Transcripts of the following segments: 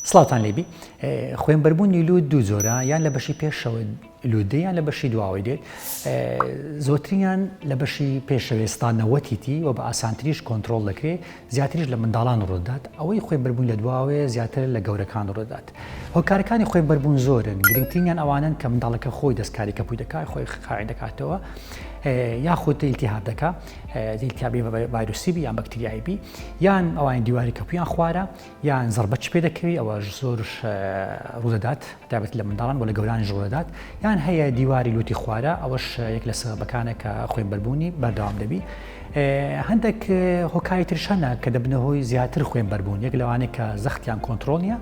سڵاوتان لێبی خوێنبەربوونی لووت دوو جۆرە یان لە بەشی پێشەوە لووت دێ یان لە بەشی دواوەی دێت زۆتریان لە بەشی پێشەوەی ستانەوەتیتی و بە ئاسانتریش کۆنتترۆل دەکرێت زیاتریش لە منداڵان ڕوودات ئەوەی خوێنبەربوون لە دواوەیە زیاتر لە گەورەکان ڕوودات هۆکارەکانی خوێنبەربوون زۆرن گرنگترینیان ئەوانن کە منداڵەکە خۆی دەستکاری کەپووی دەکات خۆی خاوێن دەکاتەوە یاخود ئیلتیهاب دەکا ئیلتیابی ڤایرۆسی بی یان بەکتریایی بی یان ئەوانی دیواری کەپویان خوارە یان زەڕبەت پێ دەکەوی ئەوەش زۆرش ڕوودەدات تایبەت لە منداڵان بۆ لە گەورانیش ڕوودەدات یان هەیە دیواری لوتی خوارە ئەوەش یەک لە سەبەکانە کە خوێنبەربوونی بەردەوام دەبی هەندێک هۆکاری ترش هەنە کە دەبنە هۆی زیاتر خوێنبەربوون یەک لەوانەیە کە زەختیان کۆنترۆڵ نییە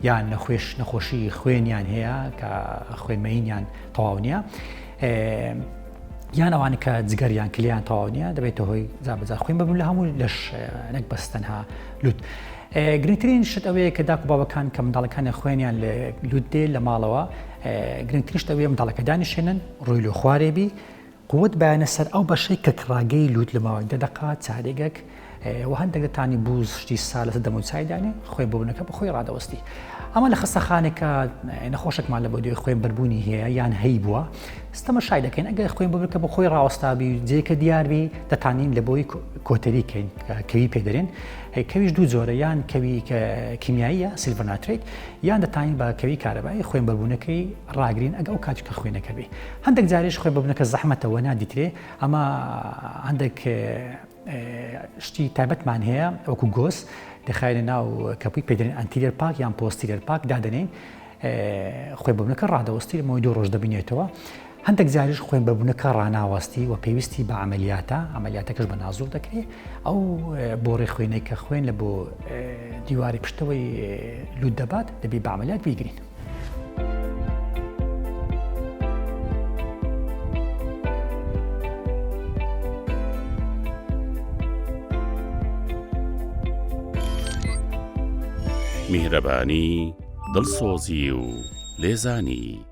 یان نەخۆش نەخۆشی خوێنیان هەیە کە خوێنمەیینیان تەواو نییە یان ئەوانە کە جگەر یان کلیان تەواو نییە دەبێتە هۆی جابەجا خوێن ببوون لە هەموو لەش نەک بەس تەنها لوت. گرنگترین شت ئەوەیە کە داک و باوەکان کە منداڵەکانیان خوێنیان لە لوت دێ لە ماڵەوە گرنگترین شت ئەوەیە منداڵەکە دانیشێنن ڕووی لۆ خوارێ بی قوت بایەنە سەر ئەو بەشەی کە کڕاگەی لوت لە ماوەی دە دەقە چارێگەک و هەندێک لە تانی بوز شتی سا لەسەر دەم و چای دانێ خوێن ببوونەکە بە خۆی ڕادەوەستی ئەمە لە خەستەخانێکە نەخۆشێکمان لە بۆ دوێ خوێن بەربوونی هەیە یان هەی بووە تەمەشای دەکەین ئەگەر خوێن ببرکە بە خۆی ڕاوەستابی جێکە دیاربی دەتانین لە بۆی کۆتەری کەین کەوی پێدەرێن کەویش دوو جۆرە یان کەوی کیمیاییە silver nitrate یان دەتانین بە کەوی کارەبایی خوێن بەربوونەکەی ڕاگرین ئەگە ئەو کاتێک کە خوێنەکە بێ هەندێک جاریش خوێن بەربوونەکە زەحمەتەوە نادیترێ ئەمە هەندێک شتی تایبەتمان هەیە وەکو gauze دەخایە ناو کەپووی پێدرێن anterior pack یان posterior pack دادەنین خوێنبەربوونەکە ڕادەوەستی لە ماوەی دوو ڕۆژ دەبینێتەوە. هەندێک جاریش خوێنبەربوونەکە ڕاناوەستی و پێویستی بە عەمەلیاتە، عەمەلیاتەکەش بە نازوور دەکرێت. ئەو بۆڕی خوێنەی کە خوێن لە بۆ دیواری پشتەوەی لووت دەبات دەبێت بە عەمەلیات بیگرین. میهرەبانی، دڵسۆزی و لێزانی.